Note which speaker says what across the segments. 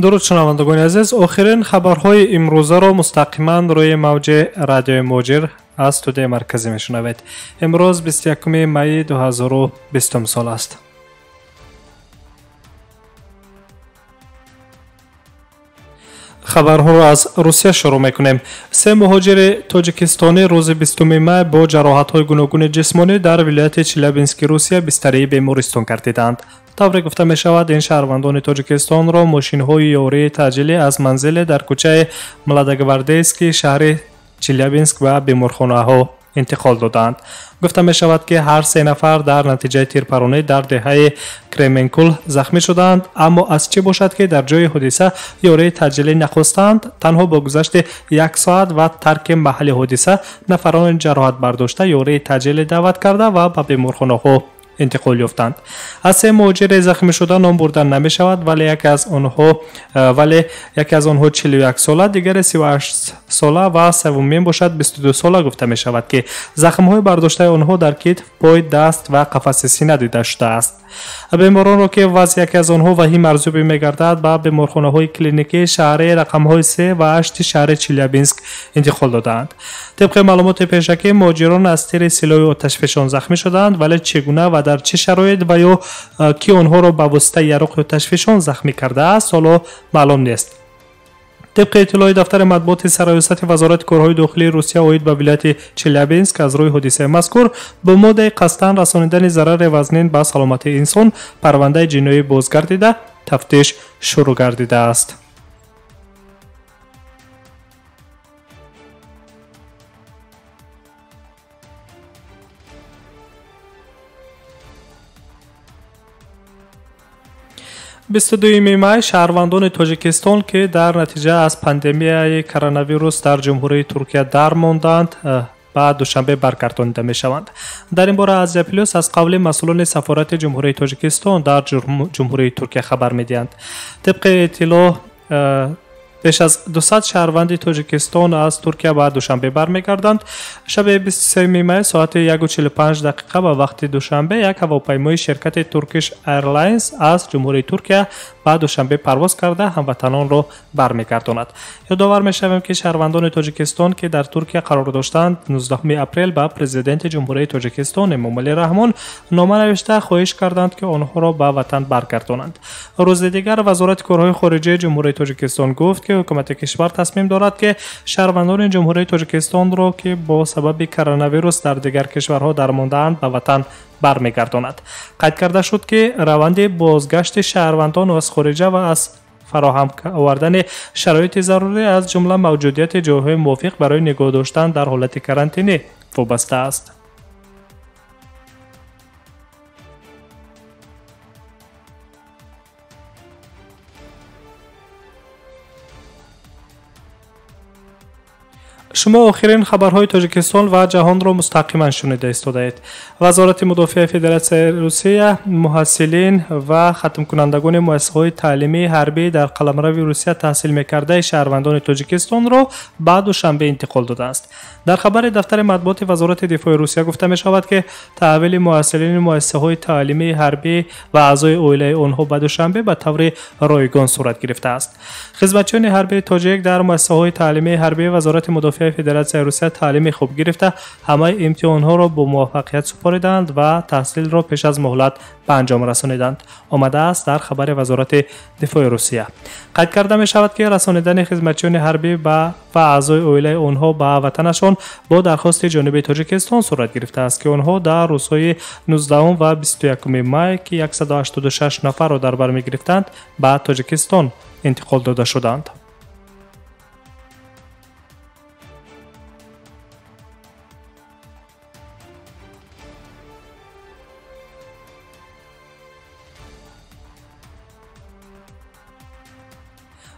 Speaker 1: Дуруд шунавандагони азиз, охирин хабарҳои имрӯзаро мустақиман рӯи мавҷи радиои Муҳоҷир аз студияи марказӣ мешунавед. Имрӯз 21 майи 2020 сол аст. Хабарҳоро аз Русия шурӯъ мекунем. Се муҳоҷири тоҷикистонӣ рӯзи 20 май бо ҷароҳатҳои гуногуни ҷисмонӣ дар вилояти Челябински Русия бистарии бемористон гардиданд. Тавре гуфта мешавад, ин шаҳрвандони Тоҷикистонро мошинҳои ёрии таъҷилӣ аз манзиле дар кӯчаи Младогвардейский шаҳри Челябинск ба беморхонаҳо интиқол доданд. Гуфта мешавад, ки ҳар се нафар дар натиҷаи тирпаронӣ дар деҳаи Кременкул захмӣ шуданд, аммо аз чӣ бошад, ки дар ҷои ҳодиса ёрии таъҷилӣ нахостанд, танҳо бо гузашти як соат ва тарки маҳалли ҳодиса нафарони ҷароҳат бардошта ёрии таъҷилӣ даъват карда ва ба беморхонаҳо интиқол ёфтанд. Аз се муҳоҷири захмӣ шуда ном бурда намешавад, вале яке аз онҳо 41 сола, дигаре 38 сола ва севумин бошад 22 сола гуфта мешавад, ки захмҳои бардоштаи онҳо дар китф, пой, даст ва қафаси сина дида шудааст. Беморонро, ки вазъи яке аз онҳо ваҳим арзёбӣ мегардад, ба беморхонаҳои клиникии шаҳри рақамҳои 3 ва 8 шаҳри Челябинск интиқол додаанд. Тибқи маълумоти пешакӣ, муҳоҷирон аз тири силоҳи оташфишон захмӣ шуданд, вале чӣ гуна ва дар чӣ шароит ва ё ки онҳоро ба воситаи яроқи оташфишон захмӣ кардааст, ҳоло маълум нест. Тибқи иттилои дафтари матбуоти сарраёсати Вазорати корҳои дохилии Русия оид ба вилояти Челябинск, аз рӯи ҳодисаи мазкур бо моддаи қасдан расонидани зарари вазнин ба саломатии инсон парвандаи ҷиноӣ бозгардида, тафтиш шурӯъ гардидааст. Бисту дуюми май шаҳрвандони Тоҷикистон, ки дар натиҷа аз пандемияи коронавирус дар Ҷумҳурии Туркия дармонданд, ба Душанбе баргардонида мешаванд. Дар ин бора Азия Плюс аз қавли масъулони сафорати Ҷумҳурии Тоҷикистон дар Ҷумҳурии Туркия хабар медиҳанд. Тибқи иттилоъ, беш аз 200 шаҳрванди Тоҷикистон аз Туркия ба Душанбе бармегарданд. Шаби 23 май соати 1:45 дақиқа ба вақти Душанбе як ҳавопаймои ширкати Turkish Airlines аз Ҷумҳурии Туркия ба Душанбе парвоз карда ҳамватанонро бармегардонад. Ёдовар мешавем, ки шаҳрвандони Тоҷикистон, ки дар Туркия қарор доштанд, 19 апрел ба президенти Ҷумҳурии Тоҷикистон Эмомалӣ Раҳмон нома навишта хоҳиш карданд, ки онҳоро ба ватан баргардонанд. Рӯзи дигар Вазорати корҳои хориҷии Ҷумҳурии Тоҷикистон гуфт, ки ҳукумати кишвар тасмим дорад, ки шаҳрвандони Ҷумҳурии Тоҷикистонро, ки бо сабаби коронавирус дар дигар кишварҳо дармондаанд, ба ватан бармегардонад. Қайд карда шуд, ки раванди бозгашти шаҳрвандон аз хориҷа ва аз фароҳам овардани шароити зарурӣ, аз ҷумла мавҷудияти ҷойҳои мувофиқ барои нигоҳ доштан дар ҳолати карантинӣ вобаста аст. Шумо охирин хабарҳои Тоҷикистон ва ҷаҳонро мустақиман шунида истодаед. Вазорати мудофиаи Федератсияи Русия муҳассилин ва хатмкунандагони муассисаҳои таълимии ҳарбӣ дар қаламрави Русия таҳсил мекардаи шаҳрвандони Тоҷикистонро ба Душанбе интиқол додааст. Дар хабари дафтари матбуоти Вазорати дифои Русия гуфта мешавад, ки таҳвили муҳассилини муассисаҳои таълимии ҳарбӣ ва аъзои оилаи онҳо ба Душанбе ба таври ройгон сурат гирифтааст. Хизматчиёни ҳарбии тоҷик дар муассисаҳои таълимии ҳарбии Вазорати мудофиаи Федератсияи Русия таълими хуб гирифта, ҳамаи имтиҳонҳоро бо муваффақият супориданд ва таҳсилро пеш аз муҳлат ба анҷом расониданд, омадааст дар хабари Вазорати дифои Русия. Қайд карда мешавад, ки расонидани хизматчиёни ҳарбӣ ва аъзои оилаи онҳо ба ватанашон бо дархости ҷониби Тоҷикистон сурат гирифтааст, ки онҳо дар рӯзҳои 19 ва 21 май, ки 186 нафарро дар бар мегирифтанд, ба Тоҷикистон интиқол дода шуданд.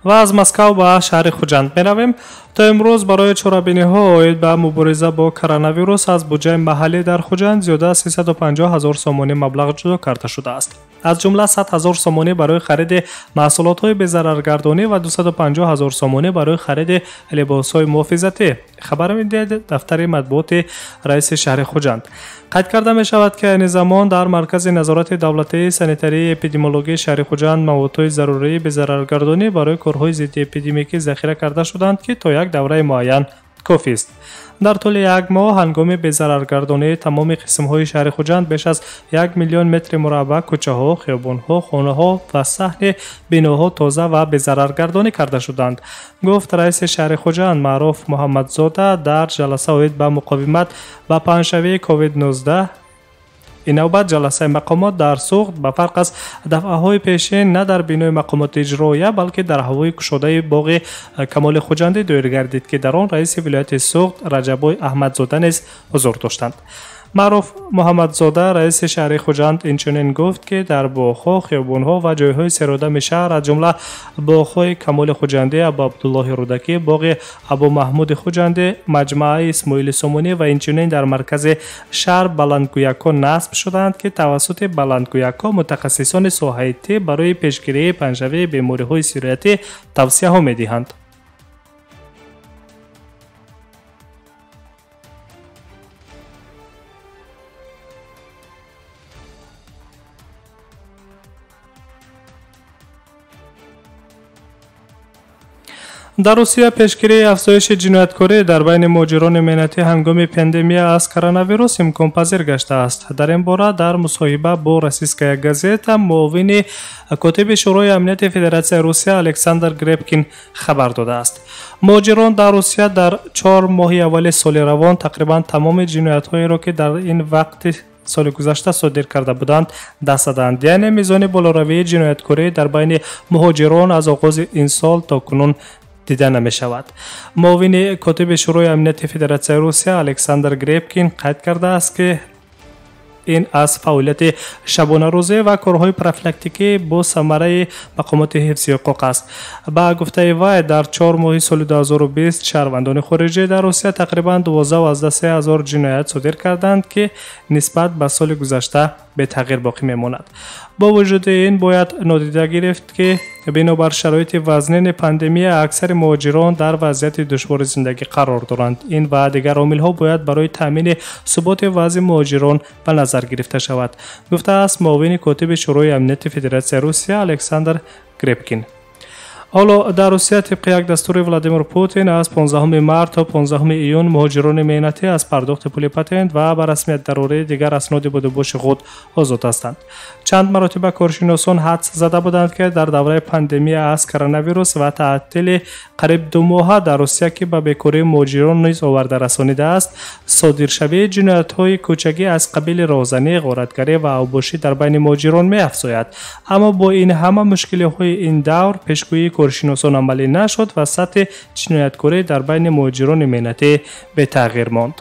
Speaker 1: Ва аз Москав ба шаҳри Хуҷанд меравем. То имрӯз барои чорабиниҳо оид ба мубориза бо коронавирус аз буҷаи маҳаллӣ дар Хуҷанд зиёда аз 350 000 сомонӣ маблағ ҷудо карда шудааст. Аз ҷумла 100 ҳазор сомонӣ барои хариди маҳсулотҳои безараргардонӣ ва 250 ҳазор сомонӣ барои хариди либосҳои муҳофизатӣ, хабар медиҳад дафтари матбуоти раиси шаҳри Хуҷанд. Қайд карда мешавад, ки айни замон дар Маркази назорати давлатии санитарии эпидемиологии шаҳри Хуҷанд маводҳои зарурии безараргардонӣ барои корҳои зиддиэпидемикӣ захира карда шуданд, ки то як давраи муайян кофист. Дар тӯли як моҳ ҳангоми безараргардонии тамоми қисмҳои шаҳри Хуҷанд беш аз 1 миллион метри мураббаъ кӯчаҳо, хиёбонҳо, хонаҳо ва саҳни биноҳо тоза ва безараргардонӣ карда шуданд, гуфт раиси шаҳри Хуҷанд Маъруф Муҳаммадзода дар ҷаласа оид ба муқовимат ба паҳншавии COVID-19. Ин навбат ҷаласаи мақомот дар Суғд ба фарқ аз дафъаҳои пешин на дар бинои мақомоти иҷроия, балки дар ҳавои кушодаи боғи Камоли Хуҷандӣ доир гардид, ки дар он раиси вилояти Суғд Раҷаббой Аҳмадзода низ ҳузур доштанд. Маъруф Муҳаммадзода, раиси шаҳри Хуҷанд, инчунин гуфт, ки дар боғҳо, хиёбонҳо ва ҷойҳои серодами шаҳр, аз ҷумла боғҳои Камоли Хуҷандӣ, Абу Абдуллоҳи Рӯдакӣ, боғи Абу Маҳмуди Хуҷандӣ, маҷмааи Исмоили Сомонӣ ва инчунин дар маркази шаҳр баландгӯякҳо насб шудаанд, ки тавассути баландгӯякҳо мутахассисони соҳаи тиб барои пешгирии паҳншавии бемориҳои сироятӣ тавсияҳо медиҳанд. Дар Русия пешгирии афзоиши ҷинояткорӣ дар байни муҳоҷирони меҳнатӣ ҳангоми пандемия аз коронавирус имконпазир гаштааст. Дар ин бора дар мусоҳиба бо Российская газета муовини котиби Шӯрои амнияти Федератсияи Русия Александр Гребкин хабар додааст. Муҳоҷирон дар Русия дар 4 моҳи аввали соли равон тақрибан тамоми ҷиноятҳоеро, ки дар ин вақти соли гузашта содир карда буданд, даст заданд. Яъне мизони болоравии ҷинояткорӣ дар байни муҳоҷирон аз оғози ин сол то кунун дида намешавад. Муовини котиби Шӯрои амнияти Федератсияи Русия Александр Гребкин қайд кардааст, ки ин аз фаъолияти шабонарӯзӣ ва корҳои профилактикӣ бо самараи мақомоти ҳифзи ҳуқуқ аст. Ба гуфтаи вай, дар 4 моҳи соли 2020 шаҳрвандони хориҷӣ дар Русия тақрибан 12,3 ҳазор ҷиноят содир карданд, ки нисбат ба соли гузашта бетағйир боқӣ мемонад. Бо вуҷуди ин бояд нодида гирифт, ки бинобар шароити вазнини пандемия аксари муҳоҷирон дар вазъияти душвори зиндагӣ қарор доранд. Ин ва дигар омилҳо бояд барои таъмини суботи вазъи муҳоҷирон ба назар гирифта шавад, гуфтааст муовини котиби Шӯрои амнияти Федератсияи Русия Александр Гребкин. Ҳоло дар Русия тибқи як дастури Владимир Путин аз 15 март то 15 июн муҳоҷирони меҳнатӣ аз пардохти пули патент ва ба расмият дарории дигар асноди будубоши худ озод ҳастанд. Чанд маротиба коршиносон ҳадс зада буданд, ки дар давраи пандемия аз коронавирус ва таътили қариб 2 моҳа дар Русия, ки ба бекории муҳоҷирон низ оварда расонидааст, содиршавии ҷиноятҳои кӯчагӣ аз қабили роҳзанӣ, ғоратгарӣ ва авбошӣ дар байни муҳоҷирон меафзояд. Аммо бо ин ҳама мушкилиҳои ин давр пешгӯии коршиносон амалӣ нашуд ва сатҳи ҷинояткорӣ дар байни муҳоҷирони меҳнатӣ бетағйир монд.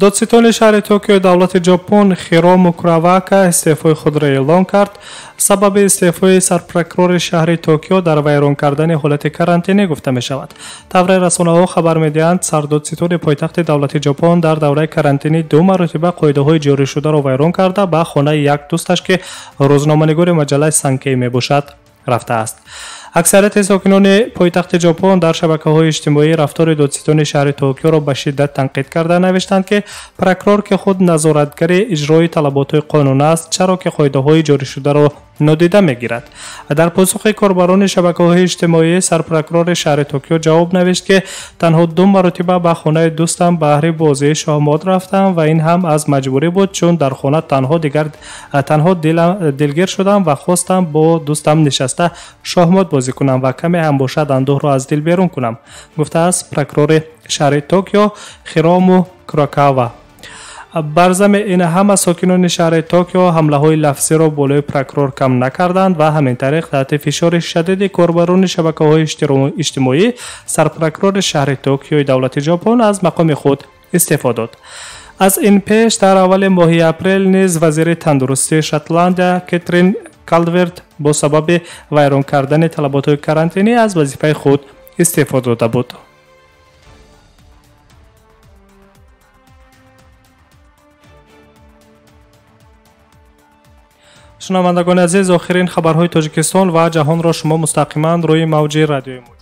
Speaker 1: Додситони шаҳри Токиои давлати Ҷопон Хирому Куравака истеъфои худро эълон кард. Сабаби истеъфои сарпрокурори шаҳри Токио дар вайрон кардани ҳолати карантинӣ гуфта мешавад. Тавре расонаҳо хабар медиҳанд, сардодситони пойтахти давлати Ҷопон дар давраи карантинӣ 2 маротиба қоидаҳои ҷорӣшударо вайрон карда ба хонаи як дӯсташ, ки рӯзноманигори маҷаллаи Санкей мебошад, рафтааст. Аксарияти сокинони пойтахти Ҷопон дар шабакаҳои иҷтимоӣ рафтори додситони шаҳри Токиоро ба шиддат танқид карда навиштанд, ки прокурор, ки худ назоратгари иҷрои талаботҳои қонун аст, чаро ки қоидаҳои ҷорӣшударо нодида мегирад. Дар посухи корбарони шабакаҳои иҷтимоӣ сарпрокурори шаҳри Токио ҷавоб навишт, ки танҳо 2 маротиба ба хонаи дӯстам баҳри бозии шоҳмот рафтам ва ин ҳам аз маҷбурӣ буд, чун дар хона танҳо дилгир шудам ва хостам бо дӯстам нишаста шоҳмот бозӣ кунам ва каме ҳам бошад андӯҳро аз дил берун кунам, гуфтааст прокурори шаҳри Токио Хирому Курокава. Бар зами ин ҳама сокинони шаҳри Токио ҳамлаҳои лафзиро болои прокурор кам накарданд ва ҳамин тариқ таҳти фишори шадиди корбарони шабакаҳои иҷтимоӣ сарпрокурори шаҳри Токиои давлати Ҷопон аз мақоми худ истеъфо дод. Аз ин пеш дар аввали моҳи апрел низ вазири тандурустии Шотландия Кетрин Калверт бо сабаби вайрон кардани талаботҳои карантинӣ аз вазифаи худ истеъфо дода буд. Шунавандагони азиз, охирин хабарҳои Тоҷикистон ва ҷаҳонро шумо мустақиман рӯи мавҷи радиои мо